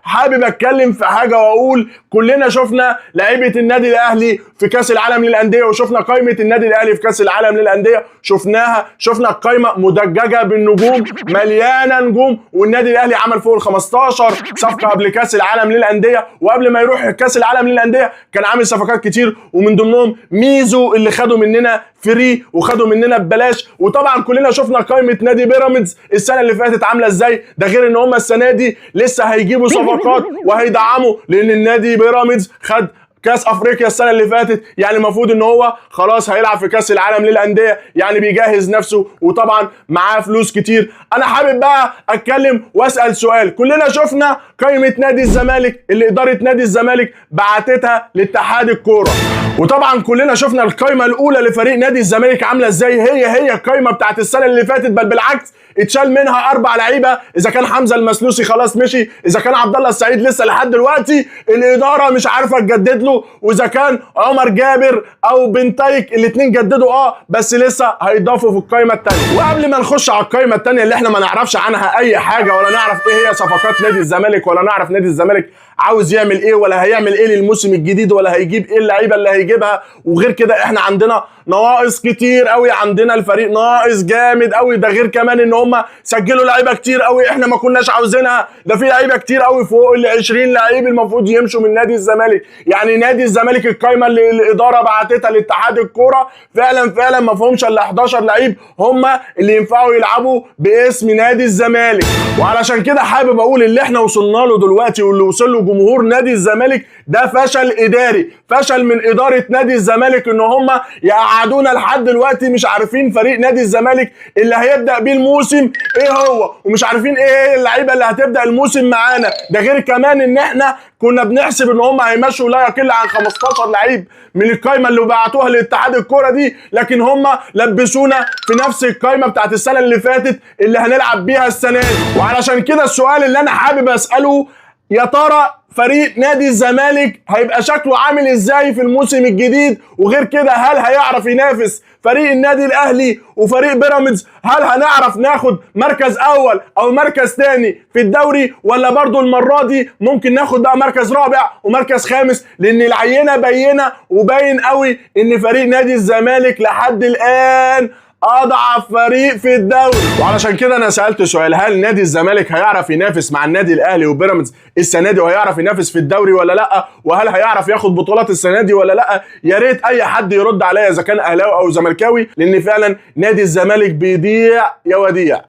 حابب اتكلم في حاجة واقول كلنا شفنا لعيبة النادي الاهلي في كاس العالم للاندية، وشفنا قائمة النادي الاهلي في كاس العالم للاندية، شفناها، شفنا القائمة مدججه بالنجوم، مليانة نجوم، والنادي الاهلي عمل فوق ال 15 صفقة قبل كاس العالم للاندية، وقبل ما يروح كاس العالم للاندية كان عامل صفقات كتير، ومن ضمنهم ميزو اللي خدوا مننا free وخدوا مننا ببلاش. وطبعا كلنا شفنا قائمة نادي بيراميدز السنة اللي فاتت عامله ازاي، ده غير ان هم السنة دي لسه هيجيبوا صفقات وهيدعموا، لان النادي بيراميدز خد كاس افريقيا السنة اللي فاتت، يعني المفروض ان هو خلاص هيلعب في كاس العالم للاندية، يعني بيجهز نفسه وطبعا معاه فلوس كتير. انا حابب بقى اتكلم واسال سؤال، كلنا شفنا قائمة نادي الزمالك اللي ادارة نادي الزمالك بعتتها لاتحاد الكورة، وطبعا كلنا شفنا القائمة الاولى لفريق نادي الزمالك عامله ازاي، هي القائمة بتاعت السنة اللي فاتت، بل بالعكس اتشال منها 4 لعيبة، اذا كان حمزة المسلوسي خلاص مشي، اذا كان عبد الله السعيد لسه لحد دلوقتي الادارة مش عارفه تجدد له، واذا كان عمر جابر او بنتايك الاثنين جددوا بس لسه هيضافوا في القائمة الثانية. وقبل ما نخش على القائمة الثانية اللي احنا ما نعرفش عنها اي حاجة، ولا نعرف ايه هي صفقات نادي الزمالك، ولا نعرف نادي الزمالك عاوز يعمل ايه، ولا هيعمل ايه للموسم الجديد، ولا هيجيب ايه اللعيبة اللي هيجيبها، وغير كده احنا عندنا نواقص كتير قوي، عندنا الفريق ناقص جامد قوي، ده غير كمان ان هم سجلوا لعيبة كتير قوي احنا ما كناش عاوزينها، ده في لعيبة كتير قوي فوق ال 20 لعيب المفروض يمشوا من نادي الزمالك. يعني نادي الزمالك القايمة اللي الادارة بعتتها لاتحاد الكورة فعلا فعلا ما فيهمش الا 11 لعيب هم اللي ينفعوا يلعبوا باسم نادي الزمالك. وعلشان كده حابب اقول اللي احنا وصلنا له دلوقتي واللي وصل له جمهور نادي الزمالك ده فشل اداري، فشل من ادارة نادي الزمالك ان هم يقعدونا لحد دلوقتي مش عارفين فريق نادي الزمالك اللي هيبدا بيه الموسم ايه هو، ومش عارفين ايه اللعيبة اللي هتبدا الموسم معانا. ده غير كمان ان احنا كنا بنحسب ان هم هيمشوا لا يقل عن 15 لعيب من القايمة اللي بعتوها لاتحاد الكورة دي، لكن هم لبسونا في نفس القايمة بتاعت السنة اللي فاتت اللي هنلعب بيها السنة دي. وعلشان كده السؤال اللي انا حابب اساله، يا ترى فريق نادي الزمالك هيبقى شكله عامل ازاي في الموسم الجديد؟ وغير كده هل هيعرف ينافس فريق النادي الاهلي وفريق بيراميدز؟ هل هنعرف ناخد مركز اول او مركز تاني في الدوري، ولا برضو المرة دي ممكن ناخد بقى مركز رابع ومركز خامس؟ لان العينة بينة وباين قوي ان فريق نادي الزمالك لحد الان اضعف فريق في الدوري. وعلشان كده انا سالت سؤال، هل نادي الزمالك هيعرف ينافس مع النادي الاهلي وبيراميدز السنة دي، وهيعرف ينافس في الدوري ولا لا؟ وهل هيعرف ياخد بطولات السنة دي ولا لا؟ يا ريت اي حد يرد عليا اذا كان اهلاوي او زملكاوي، لان فعلا نادي الزمالك بيضيع يا وديع.